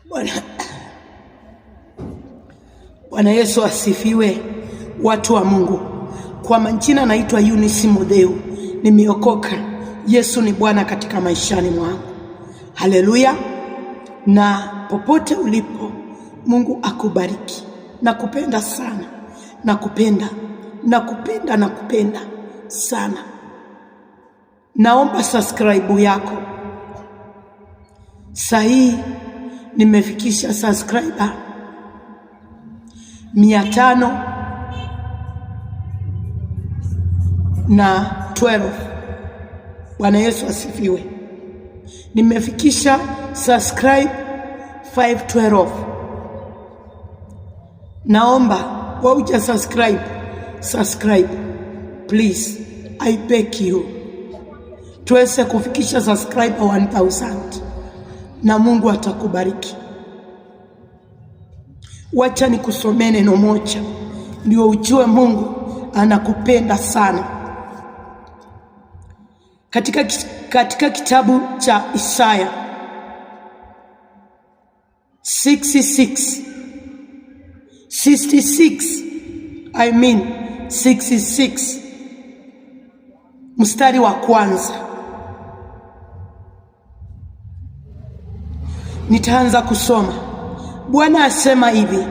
Bwana Bwana Yesu asifiwe, watu wa Mungu. Kwa majina naitwa Eunice Mutheu, nimeokoka. Yesu ni Bwana katika maishani mwangu. Haleluya! Na popote ulipo, Mungu akubariki. Nakupenda sana, nakupenda, nakupenda, nakupenda sana. Naomba subscribe yako. Sahii nimefikisha subscriber 512. Bwana Yesu asifiwe. Nimefikisha subscribe 512. Naomba wauja subscribe, subscribe please, I beg you, tuweze kufikisha subscriber 1000 na Mungu atakubariki. Wacha nikusomee neno moja ndio ujue Mungu anakupenda sana. Katika kitabu cha Isaya 66 66, I mean 66 mstari wa kwanza, nitaanza kusoma. Bwana asema hivi: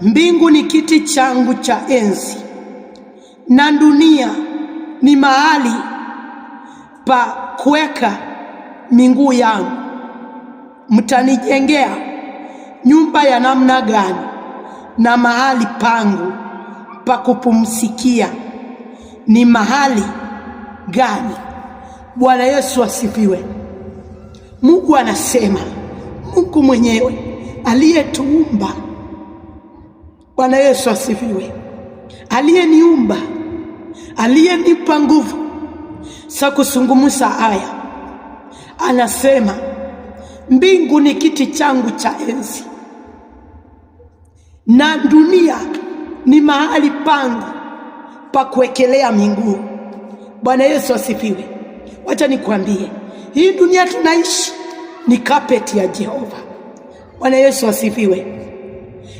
mbingu ni kiti changu cha enzi na dunia ni mahali pa kuweka miguu yangu. Mtanijengea nyumba ya namna gani? Na mahali pangu pa kupumzikia ni mahali gani? Bwana Yesu asifiwe. Mungu anasema, Mungu mwenyewe aliyetuumba, Bwana Yesu asifiwe, aliyeniumba, aliyenipa nguvu za kuzungumza haya, anasema mbingu ni kiti changu cha enzi na dunia ni mahali pangu pa kuwekelea miguu. Bwana Yesu asifiwe. Wacha nikwambie, hii dunia tunaishi ni kapeti ya Jehova. Bwana Yesu asifiwe.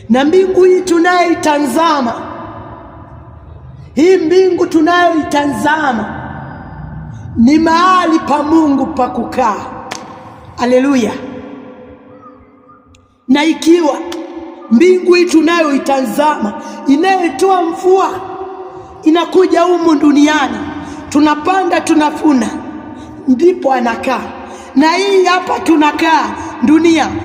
Na mbingu hii tunayoitazama, hii mbingu tunayoitazama ni mahali pa Mungu pa kukaa. Haleluya! Na ikiwa mbingu hii tunayoitazama inayotoa mvua inakuja humu duniani, tunapanda tunafuna, ndipo anakaa. Na hii hapa tunakaa dunia.